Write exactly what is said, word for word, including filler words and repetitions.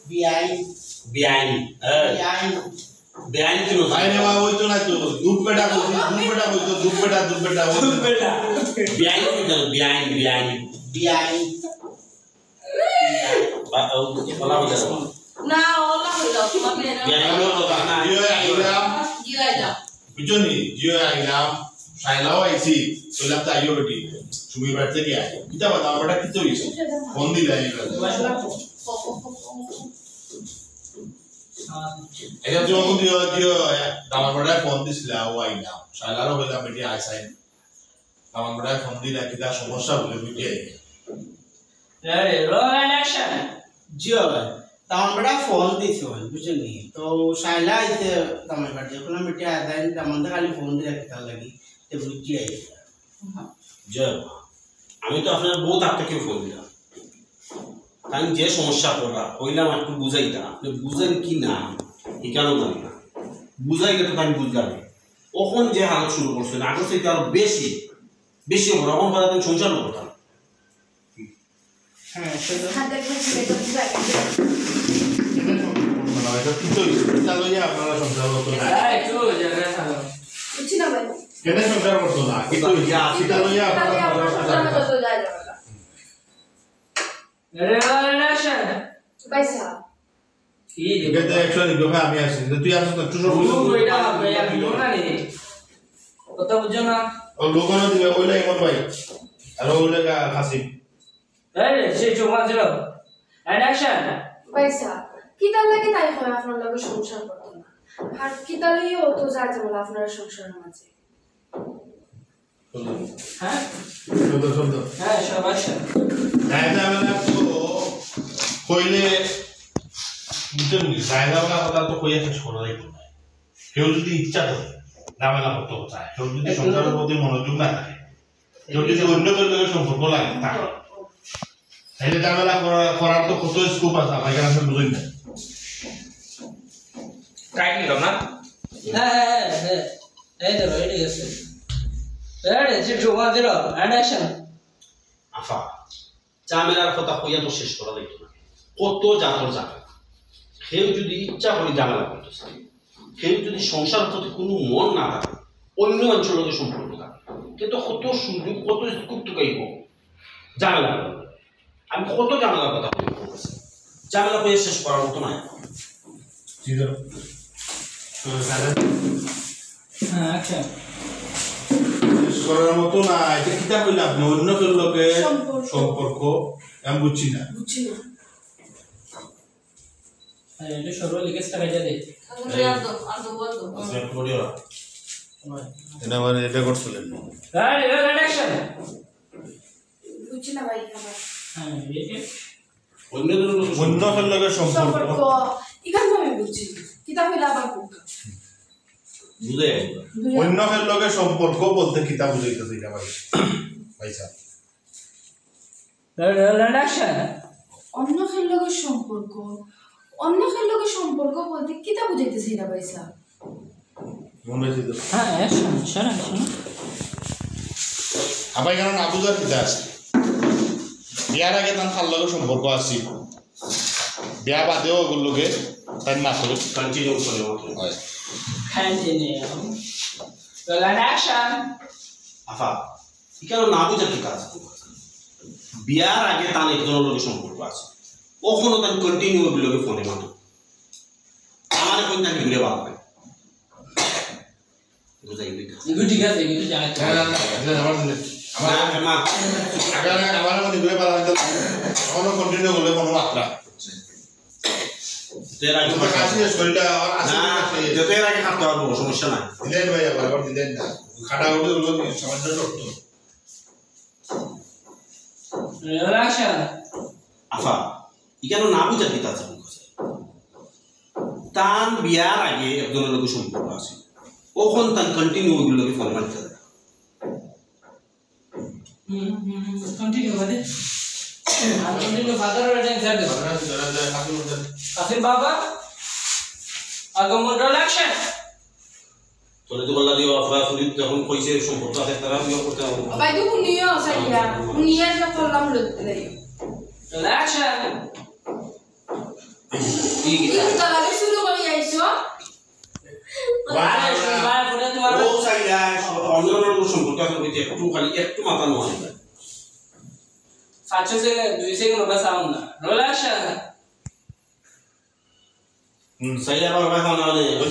বিয়াইন। বিয়াইন। হ্যাঁ। বিয়াইন। বিয়াইন কিনো? বাইরে বা ওই তো নাই তো। দুধ বেটা কইছি, দুধ বেটা কইতো, দুধ বেটা, দুধ বেটা, ওই তো। দুধ বেটা। বিয়াইন কিনো? বিয়াইন, বিয়াইন। বিয়াইন। বা, ও, ওলা হয়ে যাবে। না, ওলা হয়ে যাবে। বিয়াইন হলো তো না। জি, ওই আইলাম। জি, ওই যাও। বুঝছো নি? জি, ওই আইলাম। সাইলাও আইছি। কইলাম তো আইও বেটি। সুমির বাড়ি থেকে আই। কিতা বাবা, আমার বেটা কিতা হইছে? ফোন দিলে আইও। এটা তুই ওখান দিয়ে, দিয়ে, আমার বেটায় ফোন দিছিল, ও আইলাম। সাইলারও কইলাম, বেটি আয় সাইন। আমার বেটায় ফোন দিলে, কিতা সমস্যা বলে, বুঝে আইলাম। Ready, roll and action. জি ভাই, তামান বেটা ফোন দিছে ভাই, বুঝছেন নি? তো শাইলা আইছে তামান বেটা, যখন আমি বেটি আদায় তামান তো খালি ফোন দিয়ে রাখতে লাগি, তো বুঝি আইছে। জি ভাই, আমি তো আপনার বহুত আগ থেকে ফোন দিলাম, তাই যে সমস্যা করলা, কইলাম একটু বুঝাইতা, আপনি বুঝেন কি না, এখানেও জানি না, বুঝাইলে তো আমি বুঝলাম। এখন যে হালত শুরু করছেন, আগের থেকে আরো বেশি, বেশি হবে, এখন কথা তুমি সংসার করতাম। হ্যাঁ, সেটা। হাতে করে ছেড়ে তো বুঝা গেছে। এটা সম্পর্ক না, এটা কি তো হইছে? এটা লইয়া আপনারা সংসার করতে না। হ্যাঁ, একটু জায়গায় থাকো। বুঝছি না ভাই। কেন সংসার করতো না? কি তো হইছে? এটা লইয়া আপনারা সংসার করতে না। Ready, roll and action. ভাই সাহেব। কি রে? এটা তো actually দেখো আমি আসি। তুই আসিস না, তুই সব ও, ওইটা, ওইটা, ওইটা না রে। কথা বুঝছো না? ও লোক না দিবে, ওইটা এমন ভাই। আর ওইটা গা-, কাসিম। এই রে, সে চুপ মার ছিল। And action. ভাই সাহেব, কিতার লাগি তাই হয় আপনার লগে সংসার করতো না? আর কিতার লাগি অত যায় ঝামেলা আপনার সংসারের মাঝে? হ্যাঁ? সুন্দর, সুন্দর। হ্যাঁ, সব action. তাই তো আমি না তো কইলে, বুঝছেন কি? জায়গা ওলা কথা তো কইয়া শেষ করা যাইতো না। কেউ যদি ইচ্ছা করে, ঝামেলা করতে চায়, কেউ যদি সংসারের প্রতি মনোযোগ না থাকে, কেউ যদি অন্য কেউ লগে সম্পর্ক লাগে, থাকে, তাহলে ঝামেলা করা-, করার তো কত scope আছে, আমার এখানে আপনি বুঝেন না। Tight নিলাম না? হ্যাঁ, হ্যাঁ, হ্যাঁ, হ্যাঁ। এই ধরো, এই ঠিক আছে। Ready, six, two, one, zero, and action. আফা, ঝামেলার কথা কইয়া তো শেষ করা যাইতো না। কত জাতর ঝামেলা। কেউ যদি ইচ্ছা করে ঝামেলা করতে চায়, কেউ যদি সংসার প্রতি কোনো মন না থাকে, অন্য মানুষের লগে সম্পর্ক থাকে, তে তো কত সুযোগ, কত scope তুকাইব ঝামেলা করার। আমি কত ঝামেলার কথা কই, ঝামেলা কইয়া শেষ করার মতো না। জি, ধরো। তো, তাহলে হ্যাঁ, আচ্ছা। শেষ করার মতো না, এটা কিতা কইলে আপনি? অন্য কেউ লগে সম্পর্ক। সম্পর্ক, আমি বুঝছি না। বুঝছি না। আরে, এটা সরল লিখে সেটা কাটিয়ে দে। আর তো, আর তো, আর তো। আচ্ছা, একটু করিও না। হয়। এটা মানে এটা করছিলেন। Ready, roll and action. বুঝছি না ভাই, আমার। হ্যাঁ, এটা অন্য ধরনের অন্য কেউ লগে সম্পর্ক। সম্পর্ক। এখান তো আমি বুঝছি না। কিতা কইলে আবার কোনটা? বুঝে। বুঝে। অন্য কেউ লগে সম্পর্ক বলতে কিতা বুঝাইতেছে এটা ভাই? ভাই সাহেব। Roll and action. অন্য কেউ লগে সম্পর্ক, অন্য কেউ লগে সম্পর্ক বলতে কিতা বুঝাইতেছে এটা ভাই সাহেব? মনে হচ্ছে তো। হ্যাঁ, action, শোনো, শোনো। আবার এখানে না বুঝার কিতা আছে? বিয়ার আগে তার কার লগে সম্পর্ক আছে? বিয়া বাদেও ওগুর লগে তার না করে। Continue করে ওকে। হয়। Continue. Roll and action. আফা, এখানে না বুঝার কিতা আছে? বিয়ার আগে তার একজনের লগে সম্পর্ক আছে, অখনো তার continue ওগুর লগে ফোনে মাতো। আমার এখন তাকে ঘুরে ভালো লাগে। বুঝাই দিই। এগুলো ঠিক আছে, এগুলো জানা। না, না, না, এটা আমার, আমার, না, না। আগে, আগে আমার মনে ঘুরে ভালো লাগে, এখনো continue করলে কোনো মাত্রা। তো এর আগে তোমার কাছে যে শরীরটা আমার আছে, না, ঠিক আছে। যত এর আগে হাঁটতে পারবো, সমস্যা নাই। দিলেন ভাই, আবার, আবার দিলেন না। খাটা উঠে হলো কি, সামান্য শক্ত। Roll and action. আফা, এখানে না বুঝার কিতা আছে? তার বিয়ার আগে একজনের লগে সম্পর্ক আছে, অখন তার continue ওগুর লগে ফোন মারতে থাকে। হুম, হুম, হুম, continue বাদে। আর continue বাদে ওরা টেনশন দেবে। কাসিম বাবা, আগমন, roll and action. তোরে তো বললা দিও, আফরা ফুরি যখন কইছে সম্পর্ক আছে, তারা বিয়ে করতে হবে। ভাই, তুই হুনিও, সাইয়া। হুনিয়ে না করলাম, লড়তে দেই। Roll and action. ঠিক আছে। কিন্তু তার আগে শুরু করি আইছো। বারে শুনবা, পরে তোমার ও চাইলা, অন্য অন্য সম্পর্ক আছে, ওই যে একটু খালি একটু মাথা নোয়া। পাঁচ সেকেন্ড, দুই সেকেন্ড ওটা সাউন্ড না। রোল আসা। হুম, চাইলা বাবা, এখন